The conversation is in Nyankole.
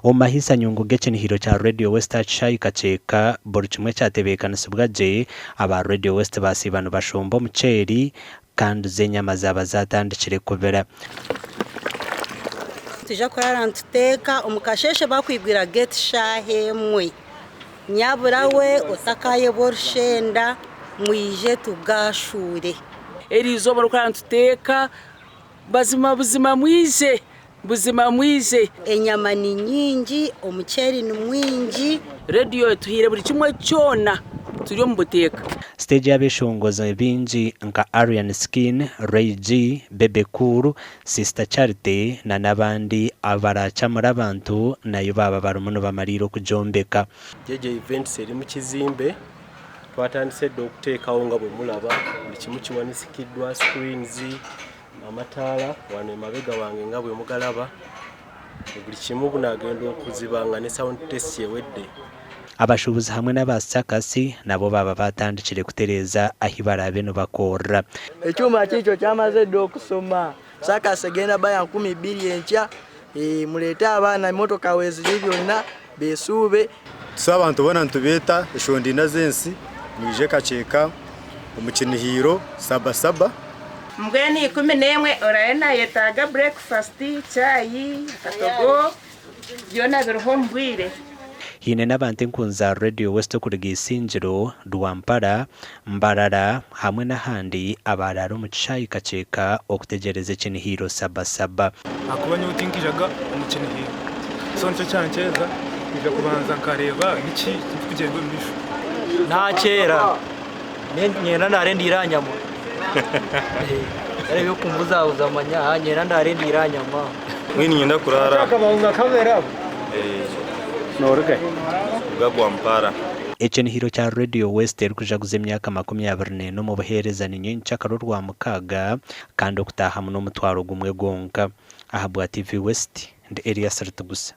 Omu mahiisanyungu g'ekinihiro kya Radio West aha kishaayi Kakyeka, buri kimwe kyatebeekanisibwa gye, aba Radio West baasiiba nibashomba omuceeri kandi zo enyama zaaba zaatandikire kubira. Nitwija kuraara nituteeka, omu kasheeshe bakwigwira geeti shaaha emwe. Nyabura we otakaayebwa orushenda, mwije tugaashuure. Eri izooba orikuraara nituteeka, bazima buzima mwije, buzima mwije. Enyama ni nyingi, omuceeri ni mwingi. Rediyo etuhaire buri kimwe kyona, turi omu buteeka. Siteegi y'abeshongozi baingi nka Alien Skin, Ray G, Bebe Cool, Sister Charity na n'abandi abarakyamura abantu nayo baaba barimu nibamariira okugyombeka. JJ Events eri mu kizimbe twatandise dda okuteekawo nga bwe mulaba buli kimu kiwanisikiddwa screens, amataala wano emabega wange nga bwe mugalaba buli kimu bunagenda okuziba nga ne sound test ewedde. Abashuubuzi hamwe n'aba sakasi nabo baaba baatandikire kutereeza ahi baraabe nibakorera. Ekyuma kikyo kyamaze dda okusoma. Sakasi egenda ba ya 2000 enkya. Mureete abaana emotoka weziri byona besuube. Tusa abantu boona nitubeeta eshonda ina z'ensi mwije Kakyeka omu Kinihiiro Saba Saba. Mbwenu 11 oraabe naayetaaga burekifasiti, chai, akatogo, byona biriho omu bwire. Haine n'abantu enkunzi za Radio West okuruga Isingiro, Rwampara, Mbarara hamwe n'ahandi abaaraara omu kishaayi Kakyeka okutegyereza ekinihiiro Saba Saba. Ahakuba nyowe tinkijaga omu kinihiiro so nikyo kyankyeza kwija kubanza nkareeba niki ekirikugyenda omu maisho. Nakyera nyenda ndaare ndiire aha nyama hariho ebyokumbuzabuza manya nyenda ndaare ndiire aha nyama. Mbwenu niinyenda kuraara aha. Nooruga hi? Nduga Rwampara. Ekinihiro kya Radio West erikujaguza emyaka 24 omu buheereza ni nyenkyakara Orwamukaaga kandi okutaahamu n'omutwaro gumwe gwonka. Ahabwa TV West, ndi Elias Rutigusa.